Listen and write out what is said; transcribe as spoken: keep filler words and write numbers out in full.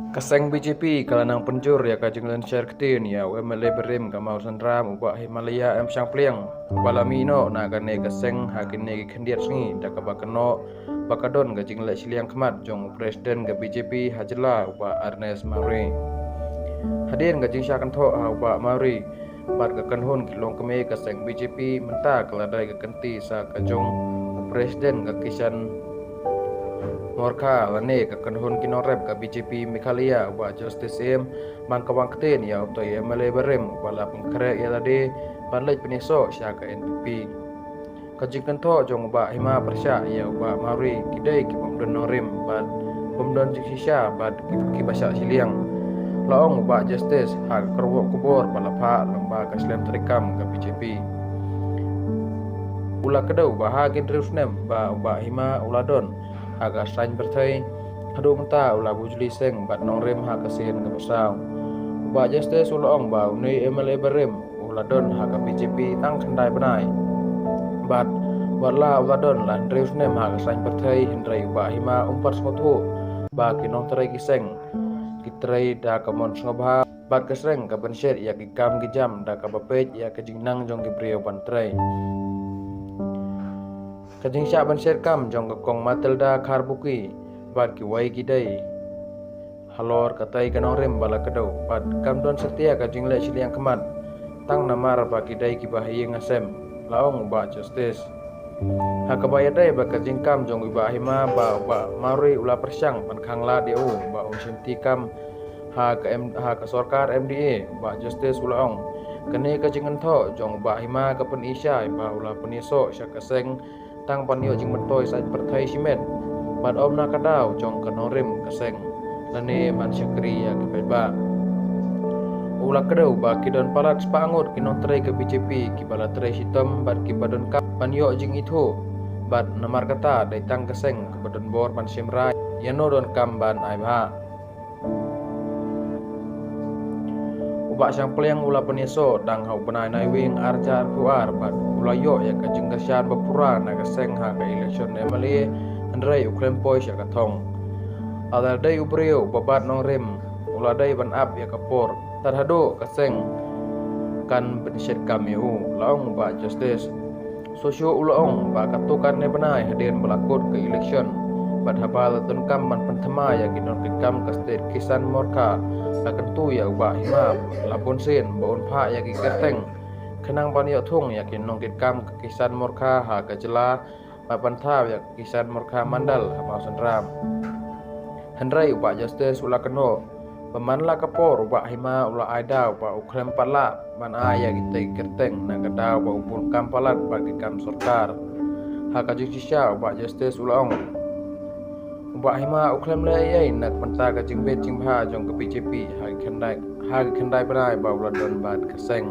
Ka seng B J P ka la nang pynjur ïa ka jingleit sher ktien ïa u M L A barim ka Mawsynram u Bah Himalaya M Shangpliang, uba la mih noh na kane ka seng ha kine ki khyndiat sngi da kaba kynnoh ba ka don ka jingleh shiliang khmat jong u President ka B J P ha jylla u Bah Ernest Mawrie. Hadien ka jingshah kynthoh ha u Bah Mawrie bad ka kynhun ki longkmie ka seng B J P, mynta ka la dei ka kynti sa ka jong u President ka Kishan Morcha lane ka kynhun ki nongrep ka B J P Meghalaya u Bah Justice Syiem ban ka wang ktien ïa uto u M L A barim uba la pynkhreh ïa lade ban leit pynïasoh sha ka N P P. Ka jingkynthoh jong u Bah Hima pyrshah ïa u Bah Mawrie ki dei ki bym don nongrim bad bym don jingshisha bad ki, kiba shah shiliang. La ong u Bah Justice ha ka kyrwoh khubor ba la phah lyngba ka shlem treikam ka B J P. U la kdew ba ha ki hynriew snem ba u Bah Hima u la don ha ka saiñ pyrthei, haduh mynta u la bujli seng bad nongrim ha ka sien kaba saw. U Bah Justice u la ong ba une u M L A barim u la don ha ka B J P tang khyndai bnai bad wat la u la don la hynriew snem ha ka saiñ pyrthei, hynrei u Bah Hima um pat sngewthuh ba ki nongtrei ki seng ki trei da ka mon sngewbha bad ka seng ka pynshet ïa ki kam ki jam da kaba peit ïa ka jingnang jong ki briew ban trei. Ka jingshah pynshet kam jong ka Kong Matilda Kharbuki bad kiwei ki dei halor katei ka nongrim ba la kdew bad kam don satia ka jingleh shiliang khmat tang namar ba ki dei kiba ha ïing ha sem, la ong u Bah Justice. Ha kaba ïadei bad ka jingkam jong u Bah Hima ba u Bah Mawrie u la pyrshang ban khanglad ïa u ba un shimti kam ha ka, M, ha ka sorkar M D A, u Bah Justice u la ong, kane ka jingkynthoh jong u Bah Hima ka pyni shai ba u la pynïasoh sha ka seng tang ban ïoh jingmyntoi saiñ pyrthei shimet bad ym na ka daw jong ka nongrim ka seng lane ban shakri ïa ki paidbah. U la kdew ba ki don palat spah ngut ki nongtrei ka B J P kiba la trei shitom bad kiba donkam ban ïoh jingithuh bad namar kata dei tang ka seng kaba don bor ban shim rai ïa no donkam ban ai bha. U Bah Shangpliang u la pynïasoh dang ha u bnai Naiwieng ar hajar arphew ar bad u la ïoh ïa ka jingkyrshan ba pura na ka seng ha ka election M L A, hynrei u khlem poi sha ka thong. Lada dei u briew uba bat nongrim u la dei ban ap ïa ka por tad haduh ka seng kan pynshet kam ïa u, la ong u Bah Justice. Shuh shuh u la ong ba katto katne bnai hadien ba la kut ka election bad haba la donkam ban pynthymmai ïa ki nongkitkam ka State Kisan Morcha, la kyntu ïa u Bah Hima la bun sien ba un phah ïa ki kyrteng khnang ban ïoh thung ïa ki nongkitkam ka Kisan Morcha ha ka jylla bad ban thaw ïa ka Kisan Morcha Mandal ha Mawsynram. Hynrei u Bah Justice u la kynnoh ba man la ka por u Bah Hima u la ai daw ba u khlem pat lah ban ai ïa kitei ki kyrteng na ka daw ba u bun kam palat bad ki kam sorkar. Ha ka jingshisha u Bah Justice u la ong, u Bah Hima u khlem leh ei ei na ka bynta ka jingbit jingbha jong ka B J P ha ki khyndai, ha ki khyndai bnai ba u la don bad ka seng.